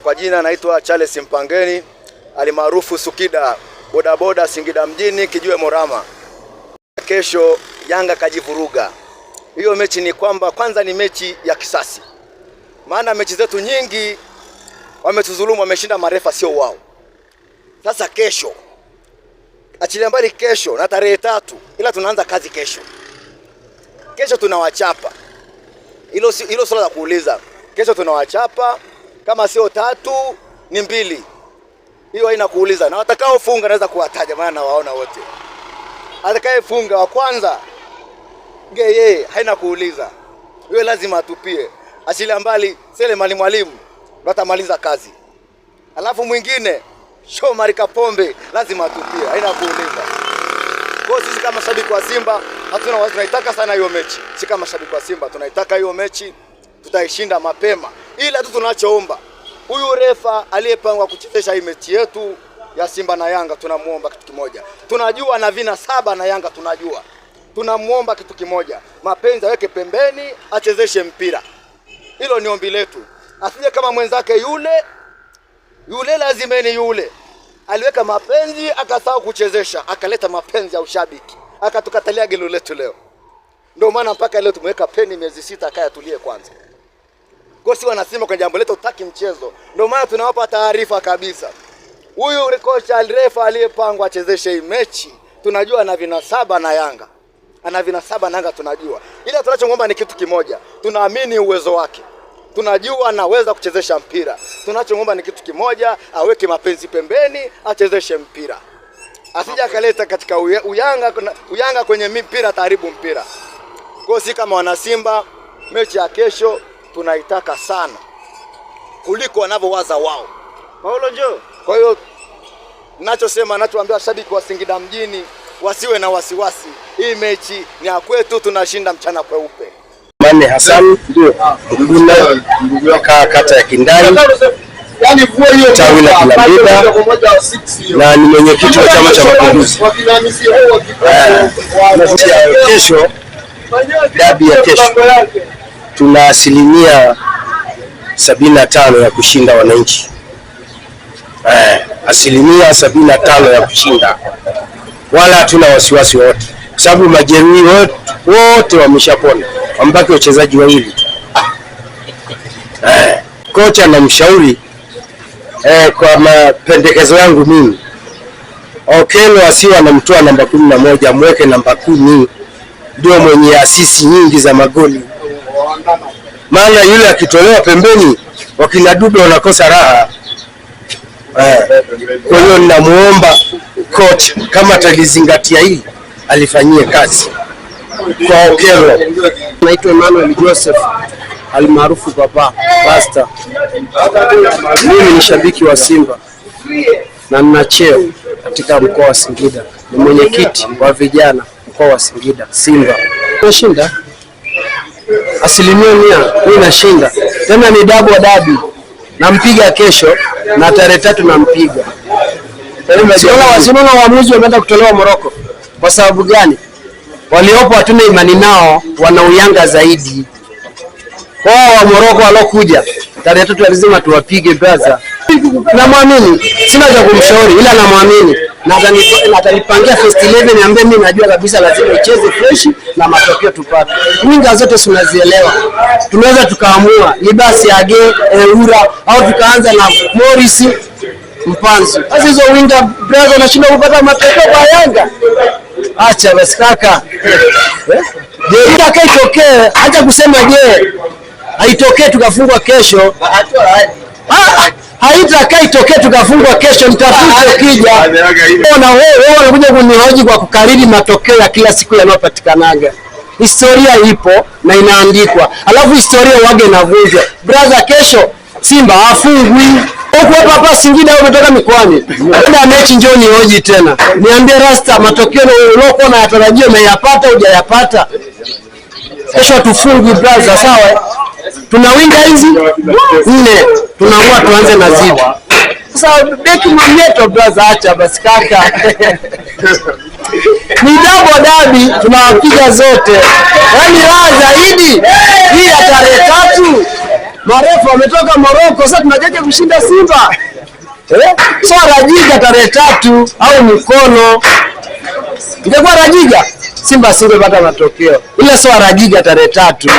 Kwa jina naitwa Charles Mpangeni alimaarufu Sukida, bodaboda Singida mjini, kijiwe Morama. Kesho Yanga kajivuruga. Hiyo mechi ni kwamba kwanza ni mechi ya kisasi, maana mechi zetu nyingi wametudhulumu, wameshinda marefa sio wao. Sasa kesho, achilia mbali kesho na tarehe 3, ila tunaanza kazi kesho. Kesho tunawachapa, hilo swala la kuuliza. Kesho tunawachapa, kama sio 3 ni 2, hiyo haina kuuliza. Na watakaofunga naweza kuwataja, maana nawaona wote. Atakayefunga wa kwanza ngeye, haina kuuliza, hiyo lazima atupie. Achilia mbali Selemani Mwalimu ndo atamaliza kazi, alafu mwingine Shomari Kapombe lazima atupie, haina kuuliza. Kwa sisi kama mashabiki wa Simba hatuna wasiwasi, tunaitaka sana hiyo mechi. Sisi kama mashabiki wa Simba tunaitaka hiyo mechi, tutaishinda mapema. Ila tu tunachoomba huyu refa aliyepangwa kuchezesha hii mechi yetu ya Simba na Yanga, tunamuomba kitu kimoja. Tunajua na vina 7 na Yanga tunajua. Tunamuomba kitu kimoja, mapenzi aweke pembeni, achezeshe mpira. Hilo ni ombi letu. Asije kama mwenzake yule yule, lazimeni yule aliweka mapenzi akasahau kuchezesha, akaleta mapenzi ya ushabiki, akatukatalia gelo letu leo. Ndio maana mpaka leo tumeweka peni miezi 6 akaya tulie kwanza. Kwa si wanasema kwa jambo letu tutaki mchezo. Ndio maana tunawapa taarifa kabisa. Huyu kocha refa aliyepangwa achezeshe hii mechi, tunajua ana vina 7 na Yanga. Ana vina 7 na Yanga tunajua. Ila tunachomwomba ni kitu kimoja. Tunaamini uwezo wake. Tunajua anaweza kuchezesha mpira. Tunachomwomba ni kitu kimoja, aweke mapenzi pembeni, achezeshe mpira. Asije akaleta katika uyanga kwenye mpira, taharibu mpira. Kwa sisi kama wana Simba, mechi ya kesho tunaitaka sana kuliko wanavyowaza wao. Paulo njoo. Kwa hiyo ninachosema, ninachoambia washabiki wa Singida mjini wasiwe na wasiwasi. Hii mechi ni ya kwetu, tunashinda mchana kweupe. Mane Hassan Mguna, kata ya Kindani, tawi la Kilambida, na ni mwenyekiti wa Chama cha Mapinduzi. Kesho, dabi ya kesho, tuna 75% ya kushinda wananchi. 75% ya kushinda, wala hatuna wasiwasi wote, kwa sababu majeruhi wote wameshapona, wamebaki wachezaji wawili tu. Kocha namshauri kwa mapendekezo yangu mimi, Okello asiwe anamtoa namba 11, amweke namba 10, ndio mwenye asisi nyingi za magoli. Maana yule akitolewa pembeni wakina Dube wanakosa raha. Kwa hiyo ninamuomba kocha kama atalizingatia hili alifanyie kazi kwa Okello. Naitwa Emmanuel Joseph almaarufu Baba Pastor. Mimi ni shabiki wa Simba na nina cheo katika mkoa wa Singida, ni mwenyekiti wa vijana mkoa wa Singida Simba. Nashinda 100%, mimi nashinda. Tena ni double dabi. Nampiga kesho na tarehe 3 nampiga. Siona waamuzi wameenda kutolewa Morocco. Kwa sababu gani? Waliopo hatuna imani nao, wana uyanga zaidi. Kwa wa Morocco walokuja tarehe 3 lazima tuwapige brother. Namwamini, sina cha kumshauri ila namwamini. Na atanipangia first 11 niambie, mimi najua kabisa lazima icheze fresh na matokeo tupate. Winga zote tunazielewa. Tunaweza tukaamua ni basi Age, Eura au tukaanza na Morris Mpanzu. Sasa hizo winga brother unashinda kupata matokeo kwa Yanga. Acha basi kaka. Je, ila kaitokee, acha kusema je, haitokee tukafungwa kesho. Haitakaa itokee tukafungwa kesho, nitafute ukija. Na wewe unakuja kunihoji kwa kukariri matokeo ya kila siku yanayopatikanaga. Historia ipo na inaandikwa. Alafu historia wage inavunjwa. Brother, kesho Simba hafungwi. Huko hapa hapa Singida au umetoka mikoani. Baada ya mechi njoo nihoji tena. Niambie Rasta, matokeo uliokuwa unayatarajia umeyapata au hujayapata? Kesho tufungwi brother, sawa? Tuna winga hizi 4, tunaamua tuanze na zipi. Sasa beki mwamieto brother, acha basi kaka. Ni double dabi, tunawapiga zote. Yaani raha zaidi hii ya tarehe 3 Marefu wametoka Moroko, sasa tunajaje kushinda Simba? Eh? So Rajiga tarehe 3 au mikono. Ingekuwa Rajiga Simba singepata matokeo. Ile sio Rajiga tarehe 3.